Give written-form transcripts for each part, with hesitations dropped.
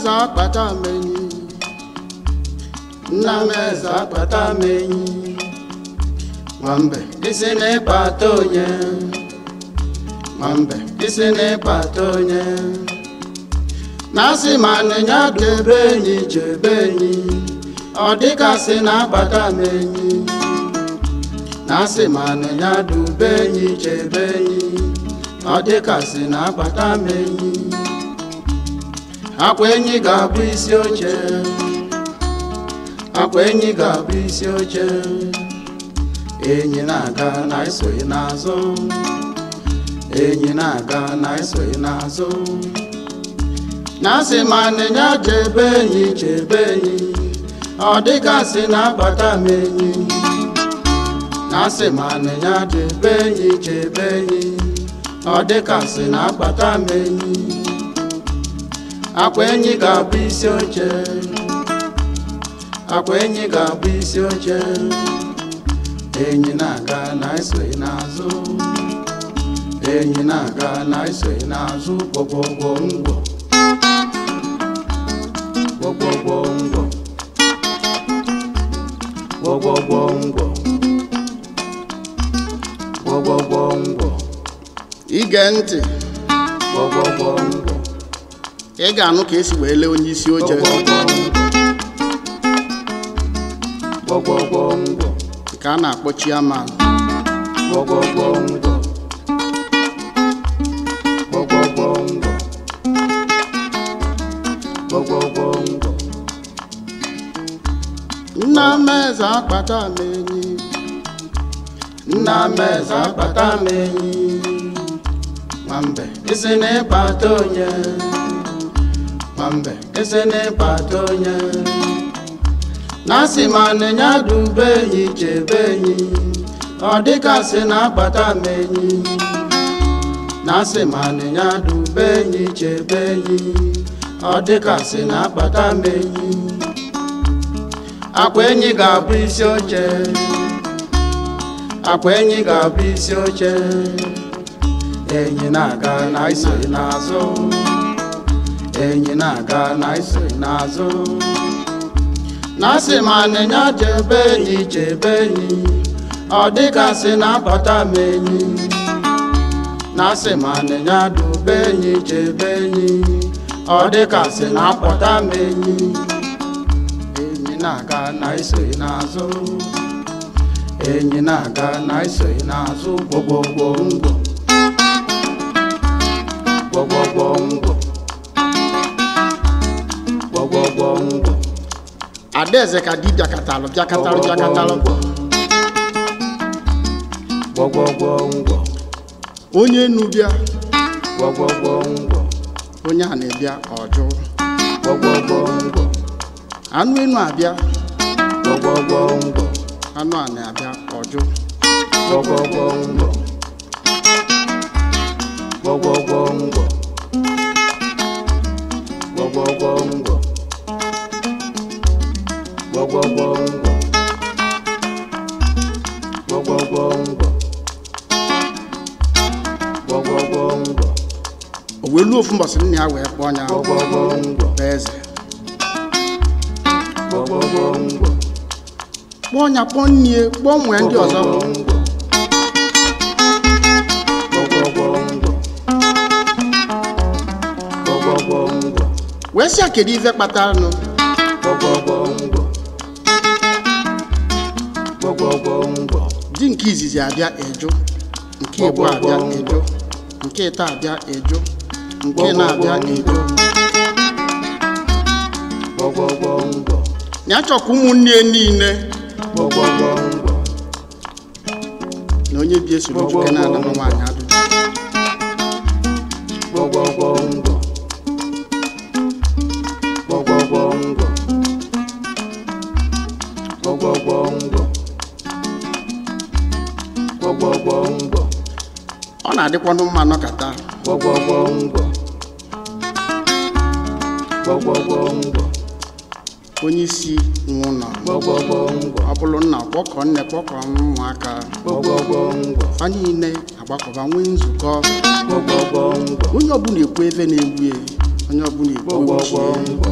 eze akpata m enyi. Nna m eze akpata m enyi. Nwambe isi na-ịkpata onye. Nwambe isi na-ịkpata onye. Na-asị ma nịnya debe enyi chebe enyi. Ọ dịkasị na-akpata m enyi. Na-asị ma nịnya dube enyi chebe enyi. Ọ dịkasị na-akpata m enyi. Akwa enyi ga-abụ isi oche. Akwa enyi ga-abụ isi oche. Enyi na-aga na esoghị n'azụ. Enyi na-aga na esoghị n'azụ. Na-asị ma nịnya chebe enyi chebe enyi. Ọ dịkasị na-akpata m enyi. Na-asị ma nịnya chebe enyi chebe enyi. Ọ dịkasị na-akpata m enyi. Akwa enyi ga-abụ isi oche. Akwa enyi ga-abụ isi oche. Enyi na-aga na esoghị n'azụ. Enyi na-aga na esoghị n'azụ. Gwogwogwo ngwọ. Gwogwogwo ngwọ. Gwogwogwo ngwọ. Gwogwogwo ngwọ. Ige ntị. Gwogwogwo ngwọ. Ị ga-anụ ka esi wee lee onye isi oche. Gwogwogwo ngwọ. Nke a na-akpọ chairman. Gwogwogwo ngwọ. Gwogwogwo ngwọ. Gwogwogwo ngwọ. Nna m eze akpata m enyi. Nna m eze akpata m enyi. Nwambe isi na-ịkpata onye. Nwambe isi na-ịkpata onye. Na-asị ma nịnya dube enyi chebe enyi. Ọ dịkasị na-akpata m enyi. Na-asị ma nịnya dube enyi chebe enyi. Ọ dịkasị na-akpata m enyi. Akwa enyi ga-abụ isi oche. Akwa enyi ga-abụ isi oche. Enyi na-aga na esoghị n'azụ. Enyi na-aga na esoghị n'azụ. Na-asị ma nịnya chebe enyi chebe enyi. Ọ dịkasị na-akpata m enyi. Na-asị ma nịnya dube enyi chebe enyi. Ọ dịkasị na-akpata m enyi. Enyi na-aga na esoghị n'azụ. Enyi na-aga na esoghị n'azụ. Gwogwogwo ngwọ. Gwogwogwo ngwọ. Gwogwogwo ngwọ. Adaeze ka di bịakatalụ bịakatalụ bịakatalụ. Gwogwogwo ngwọ. Onye enu bịa. Gwogwogwo ngwọ. Onye a na-ebịa ọjụ. Gwogwogwo ngwọ. Anụ enu abịa. Gwogwogwo ngwọ. Anụ a na-abịa ọjụ. Gwogwogwo ngwọ. Gwogwogwo ngwọ. Gwogwogwo ngwọ. Gwogwogwo ngwọ. Gwogwogwo ngwọ. Gwogwogwo ngwọ. O wee luo ofu mbọsị nna ya wee kpọọ ya. Gwogwogwo ngwọ. Bụ eze. Gwogwogwo ngwọ. Kpọọ ya kpọọ nne kpọọ nwee ndị ọzọ. Gwogwogwo ngwọ. Gwogwogwo ngwọ. Wee sị ya kedu ife kpataranụ. Gwogwogwo ngwọ. Gwogwogwo ngwọ. Di nke izizi abịa eju. Nke ịbụ abịa eju. Nke ịta abịa eju. Nke na-abịa eju. Gwogwogwo ngwọ. Ya chọkwa ụmụnne ya niile. Gwogwogwo ngwọ. Na onye bi esoro Chuke na-ana nwaanyị ajụjụ. Gwogwogwo ngwọ. Gwogwogwo ngwọ. Gwogwogwo ngwọ. Gwogwogwo ngwọ. Ọ na-adịkwanụ mma nọkata. Gwogwogwo ngwọ. Gwogwogwo ngwọ. Onye isi nwe ụlọ. Gwogwogwo ngwọ. Ọ bụrụ nna kpọkọ nne kpọkọ ụmụaka. Gwogwogwo ngwọ. Fa niile agbakọba nwee nzukọ. Gwogwogwo ngwọ. Onye ọbụla ekwu ebe na-egbu ya. Onye ọbụla igbo Gwogwogwongwo.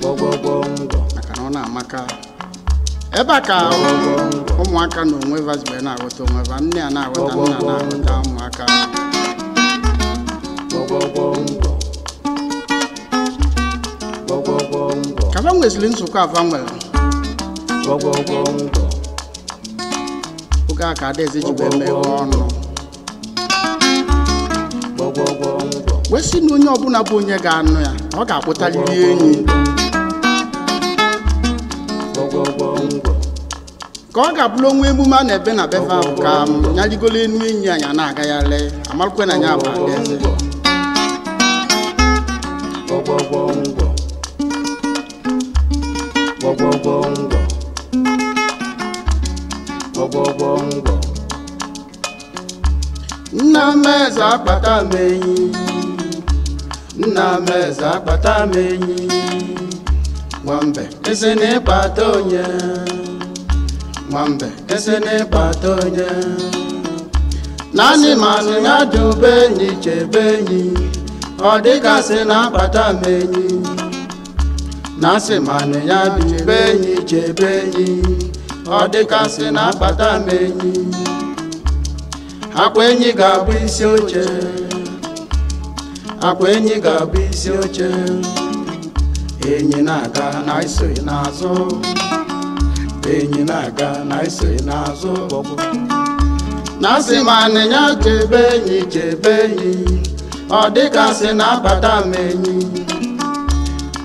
Gwogwogwongwo. Maka na ọ na-amaka ebe a ka ụmụaka na onwe va zibe na-aghọta onwe va, nne a na-aghọta, nna na-aghọta ụmụaka. Gwogwogwongwo. Gwogwogwongwo. Ka va nweziri nzukọ ava nwere Gwogwogwongwo. oge a ka adaeze ji wee meghee ọnụ Gwogwogwongwo. wee sị na onye ọbụla bụ onye ga-anụ ya na ọ ga-akpụtaliri enyi Gwogwogwongwo. ka ọ ga-abụrụ onwe emume a na-ebe na befe ahụ ka m ya rigolo enu enyi anyị a na-agagharị amarụkwe na ya bụ adaeze. Gwogwogwongwo. Gwogwogwongwo. Gwogwogwongwo. Nna m eze akpata m enyi. Nna m eze akpata m enyi. Nwambe esi na ịkpata onye. Nwambe esi na ịkpata onye. Naanị manụ ya dube enyi chebe enyi. Ọ dịgasị na akpata m enyi. Na-asị manụ ya dube enyi chebe enyi. Ọ dịgasị na akpata m enyi. Akwa enyi ga-abụ isi oche. Akwa enyi ga-abụ isi oche. Enyi na-aga na isoghị n'azụ. Enyi na-aga na isoghị n'azụ. Na-asị ma anịnya chebe enyi chebe enyi. Ọ dịgasị na-abata m enyi.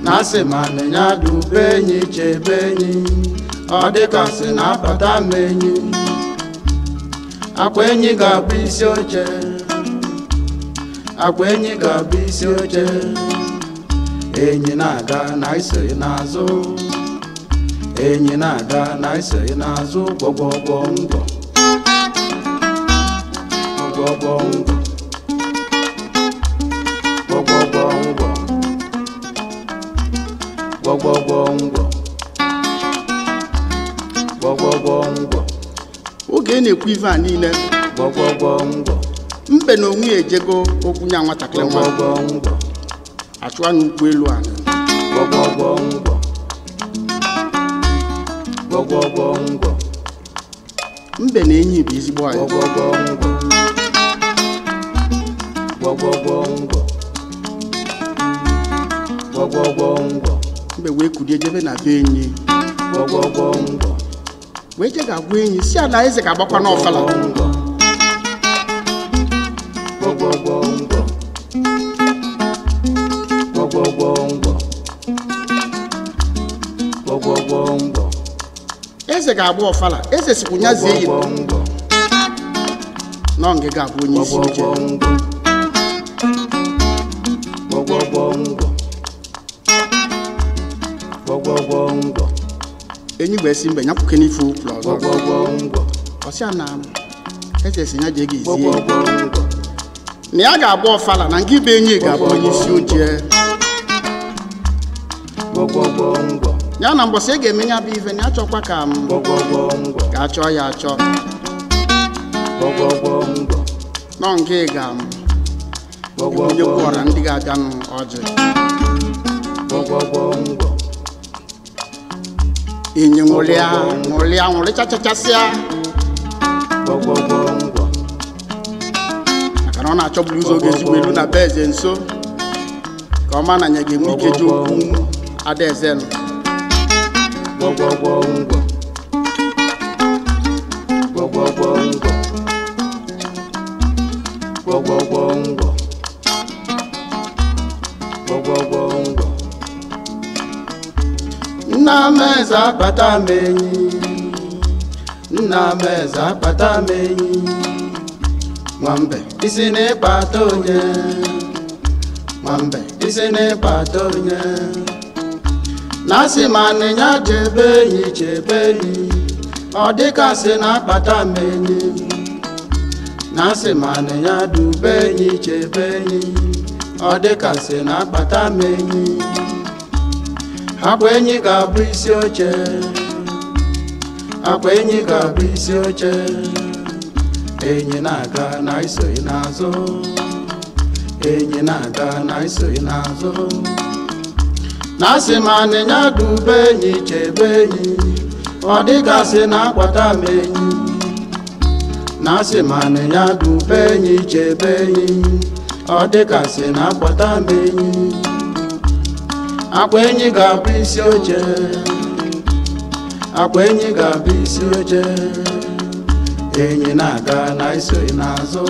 Na-asị ma anịnya dube enyi chebe enyi. Ọ dịgasị na-abata m enyi. Akwa enyi ga-abụ isi oche. Akwa enyi ga-abụ isi oche. Enyi na-aga na isoghị n'azụ. Enyi na-aga na isoghị n'azụ. Gwogwogwongwo. Gwogwogwongwo. Gwogwogwongwo. Gwogwogwongwo. Gwogwogwongwo. Oge na-ekwu ife a niile Gwogwogwongwo. mbe na onwe ya ejego okwu nya nwatakịrị nwa Gwogwogwongwo. achụ anya ụkwụ elu ala. Gwogwogwongwo. Gwogwogwongwo. Mbe na enyi bụ ezigbo anyị. Gwogwogwongwo. Gwogwogwongwo. Gwogwogwongwo. Mbe wee kulie jebe na be enyi Gwogwogwongwo. wee je ga-agwa enyi si ala eze ga-agbakwa n'ọfala. Gwogwogwongwo. Gwogwogwongwo. Gwogwogwongwo. Eze ga-agba ọfala, eze sikwu nya zie enyi Gwogwogwongwo. na ọ ngịga abụ onye isi oche. Gwogwogwongwo. Gwogwogwongwo. Gwogwogwongwo. Enyi wee sị mbe ya kwuke n'ife ụkwụrụ ọzọ. Gwogwogwongwo. Ọ sị ya na eze si ya jee ga ezi enyi Gwogwogwongwo. na ya ga-agba ọfala na ngị bụ enyi ga-abụ onye isi oche. Gwogwogwongwo. Ya na mbọsị ị ga-eme ya bụ ife na ya chọkwa ka m Gwogwogwongwo. ka a chọọ ya achọ Gwogwogwongwo. nọ nke ga m onye kwọra ndị ga-abịanụ ọjị. Gwogwogwongwo. Enyi ṅụrịa ṅụrịa ṅụrịchachachasịa Gwogwogwongwo. maka na ọ na-achọburu ụzọ oge ezigbo elu na be eze nso ka ọ ma na ya ga-enwe ike ji okwu adaeze nụ. Gwogwogwongwo. Gwogwogwongwo. Gwogwogwongwo. Gwogwogwongwo. Nna m eze akpata m enyi. Nna m eze akpata m enyi. Nwambe isi na ịkpata onye. Nwambe isi na ịkpata onye. Na-asị ma anịnya chebe enyi chebe enyi. Ọ dịkasị na akpata m enyi. Na-asị ma anịnya dube enyi chebe enyi. Ọ dịkasị na akpata m enyi. Akwa enyi ga-abụ isi oche. Akwa enyi ga-abụ isi oche. Enyi na-aga na isoghị n'azụ. Enyi na-aga na isoghị n'azụ. Na-asị ma anịnya dube enyi chebe enyi, ọ dịgasị na-akwata m enyi. Na-asị ma anịnya dube enyi chebe enyi, ọ dịgasị na-akwata m enyi. Akwa enyi ga-abụ isi oche, akwa enyi ga-abụ isi oche. Enyi na-aga na isoghị n'azụ,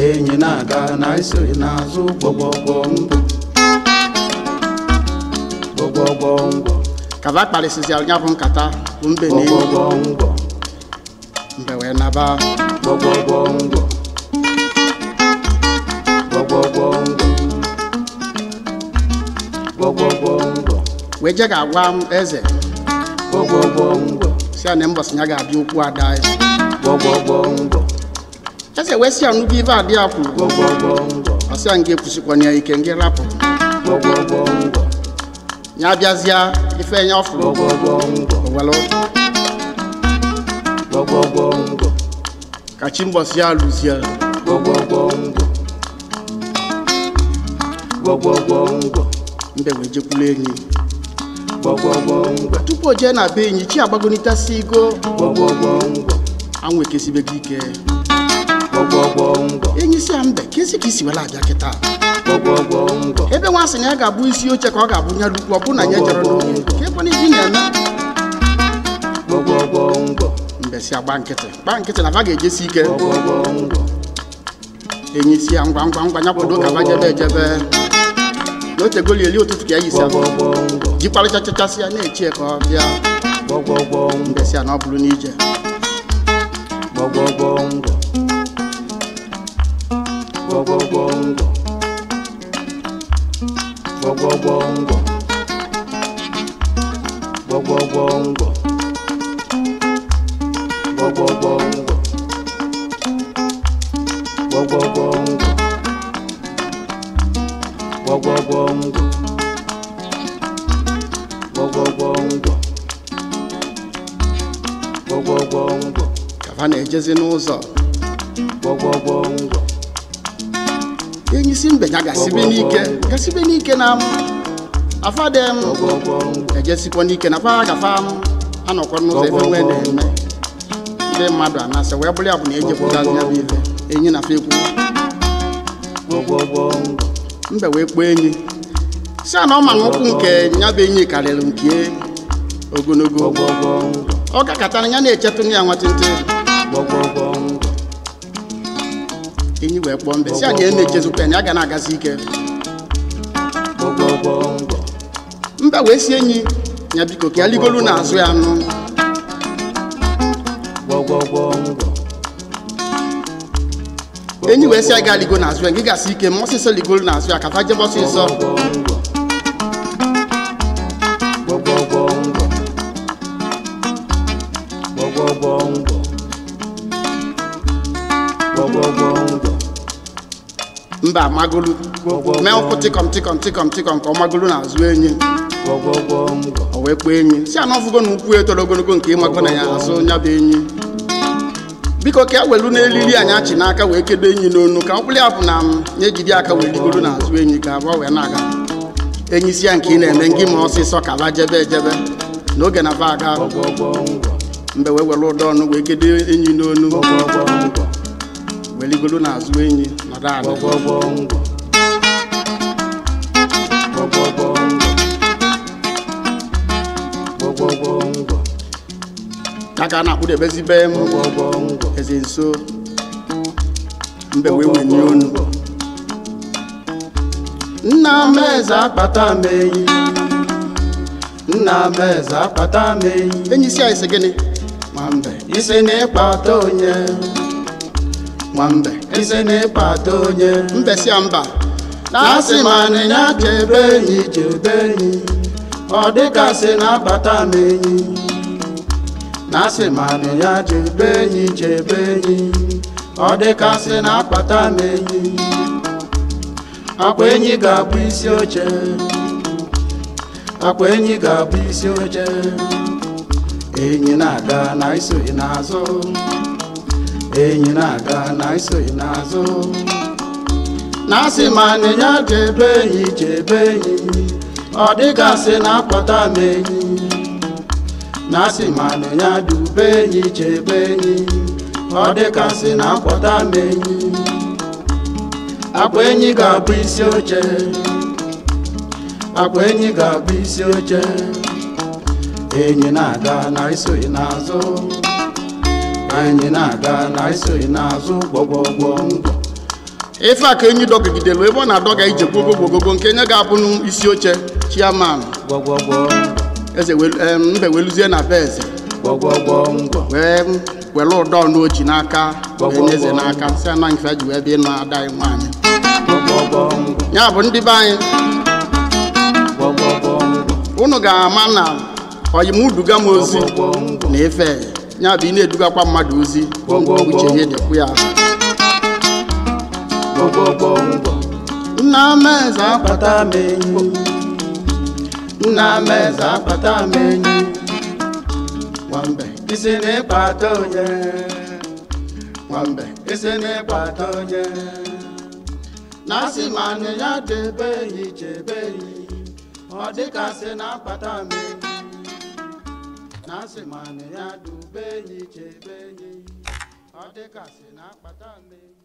enyi na-aga na isoghị n'azụ. Gbọgbọgbọ ngwọ, gbọgbọgbọ ngwọ, Kava kparịsịsịara ya bụ nkata bụ mbe na enyi. Gbọgbọgbọ ngwọ, Mbe wee naba. Gbọgbọgbọ ngwọ, gbọgbọgbọ ngwọ, gbọgbọgbọ ngwọ, Wee je ga-agwa m eze gbọgbọgbọ ngwọ, si ya na mbọsị ya ga-abịa okwu ada eze. Gbọgbọgbọ ngwọ, Eze wee sị ya nnukwu ife adị ya kwuru. Gbọgbọgbọ ngwọ, Ọ sị ya nga ekwusikwana ya ike nga rapụ. Gbọgbọgbọ ngwọ, Ya abịazịa ife ya ọ fụrụ gbọgbọgbọ ngwọ, owelu. Gbọgbọgbọ ngwọ, Ka chi mbọsị ya lụzie, gbọgbọgbọ ngwọ, gbọgbọgbọ ngwọ, mbe wee jekwuru enyi. Gbọgbọgbọ ngwọ, Tupu o jee na be enyi, chi agbagonitasị igo. Gbọgbọgbọ ngwọ, Anwụ ekesibego ike. Gbọgbọgbọ ngwọ, Enyi si ya mbe kesi ka isi were abịa kịta. Gbọgbọgbọ ngwọ, Ebe nwa sị na ya ga-abụ isi oche ka ọ ga-abụ nya lukwu, ọ bụ na ya jere n'oge ka ekwe n'ihe ị na-eme. Gbọgbọgbọ ngwọ, Mbe si agba nkịtị gba nkịtị na va ga-ejesi ike. Gbọgbọgbọ ngwọ, Enyi si ya ngwa ngwa ngwa ya kwado ka va jebe ejebe na otegoli eli ụtụtụ ka ya yisi abụ gbọgbọgbọ ngwọ, jikwarịchachachasị ya na-eche ka ọ bịa. Gbọgbọgbọ ngwọ, Mbe si ya na ọ bụrụ n'ije. Gbọgbọgbọ ngwọ, gbọgbọgbọ ngwọ, gbọgbọgbọ ngwọ, gbọgbọgbọ ngwọ, gbọgbọgbọ ngwọ, gbọgbọgbọ ngwọ, gbọgbọgbọ ngwọ, gbọgbọgbọ ngwọ, gbọgbọgbọ ngwọ, Ka va na-ejezi n'ụzọ, gbọgbọgbọ ngwọ, enyi si mbe ya gasibe n'ike gasibe n'ike na afadem gbọgbọgbọ ngwọ, ejesikwa n'ike na fa gafa anọkwa n'ụzọ ebe nwee na-eme ndị mmadụ anasị wee bụrụ ya bụ na ejepụtazi ya bụ ife enyi na fa ekwu. Gbọgbọgbọ ngwọ, Mbe wee kpọọ enyi si a na ọ ma na ụkwụ nke ya bụ enyi karịrị nke ogologo. Gbọgbọgbọ ngwọ, Ọ gakọtara ya na-echetụ ya nwatịntị. Gbọgbọgbọ ngwọ, Enyi wee kpọọ mbe si a na ya na-echezikwa ya na ya ga na-agazi ike. Gbọgbọgbọ ngwọ, Mbe wee si enyi ya biko ka ya ligolu n'azụ ya nụ. Gbọgbọgbọ ngwọ, Enyi wee si ya gaa ligo n'azụ ya gị gasị ike ma ọsịsọ ligolu n'azụ ya ka fa jebe ọsịsọ. Gbọgbọgbọ ngwọ, gbọgbọgbọ ngwọ, gbọgbọgbọ ngwọ, Mba amagolu mee ụkwụ tịkọm tịkọm tịkọm tịkọm ka ọ magolu n'azụ enyi. Gbọgbọgbọ ngwọ, O wee kpọọ enyi si ana ọfụgo na ụkwụ etoro ogologo nke ịmago na ya azụ ya bụ enyi biko ka e welu n'elili anyị achị n'aka wee kedo enyi n'onu ka ọ bụrụ ya bụ na m ya ejide aka wee ligoro n'azụ enyi ka abụọ wee na-aga. Enyi si ya nke ị na-eme ngị ma ọsịsọ ka ba jebe ejebe n'oge na va aga. Gbọgbọgbọ ngwọ, Mbe wee were ụdọ ọnụ wee kedo enyi n'onu gbọgbọgbọ ngwọ, wee ligoro n'azụ enyi nọdụ ala. Gbọgbọgbọ ngwọ, gbọgbọgbọ ngwọ, gbọgbọgbọ ngwọ, Ya ka a na-akpụdebezi be m gbọgbọgbọ ngwọ, eze nso, mbe wee wenye onu. Nna m eze akpata m enyi, nna m eze akpata m enyi. Enyi si anyị sị gịnị nwambe? Isi na ịkpata onye, Nwambe, isi na ịkpata onye. Mbe si ya mba. Na-asị ma anịnya chebe enyi chebe enyi, ọ dịgasị na-akpata m enyi. Na-asị ma anịnya chebe enyi chebe enyi, ọ dịgasị na-akpata m enyi. Akwa enyi ga-abụ isi oche, akwa enyi ga-abụ isi oche. Enyi na-aga na isoghị n'azụ, enyi na-aga na isoghị n'azụ. Na asị ma nịnya chebe enyi chebe enyi, ọ dịgasị na-akpọta m enyi. Na asị ma nịnya dube enyi chebe enyi, ọ dịgasị na-akpọta m enyi. Akwa enyi ga-abụ isi oche, akwa enyi ga-abụ isi oche. Enyi na-aga na isoghị n'azụ, enyi na-aga na isoghị n'azụ, gwọgwọgwọ ngwọ. Ife a ka enyi dọgidelu ebe ọ na-adọga ije gbogogogogo nke nye ga-abụ n'isi oche chiaman Gwọgwọgwọ. Eze mbe weluzie na be eze. Gwọgwọgwọ ngwọ. Wee were ụdọ n'oji n'aka wee nye eze n'aka, sị ana nfe ji wee bịa ịnụ ada anyị nwaanyị. Gwọgwọgwọ ngwọ. Ya bụ ndị be anyị, Gwọgwọgwọ ngwọ. unu ga-ama na oyimuduga m ozi Gwọgwọgwọ ngwọ. na ife ya bụ ị na-edugakwa mmadụ ozi, Gwọgwọgwọ. uche ya dịkwu ya. Gwọgwọgwọ ngwọ. Nna m eze Akpata m enyi, nna m eze akpata m enyi. Nwambe Isi na-ịkpata onye, nwambe isi na-ịkpata onye. Na asị ma nị ya debe enyi chebe enyi, ọ dịka sị na-akpata m enyi. Na asị ma nị ya dube enyi chebe enyi, ọ dịka sị na-akpata m enyi.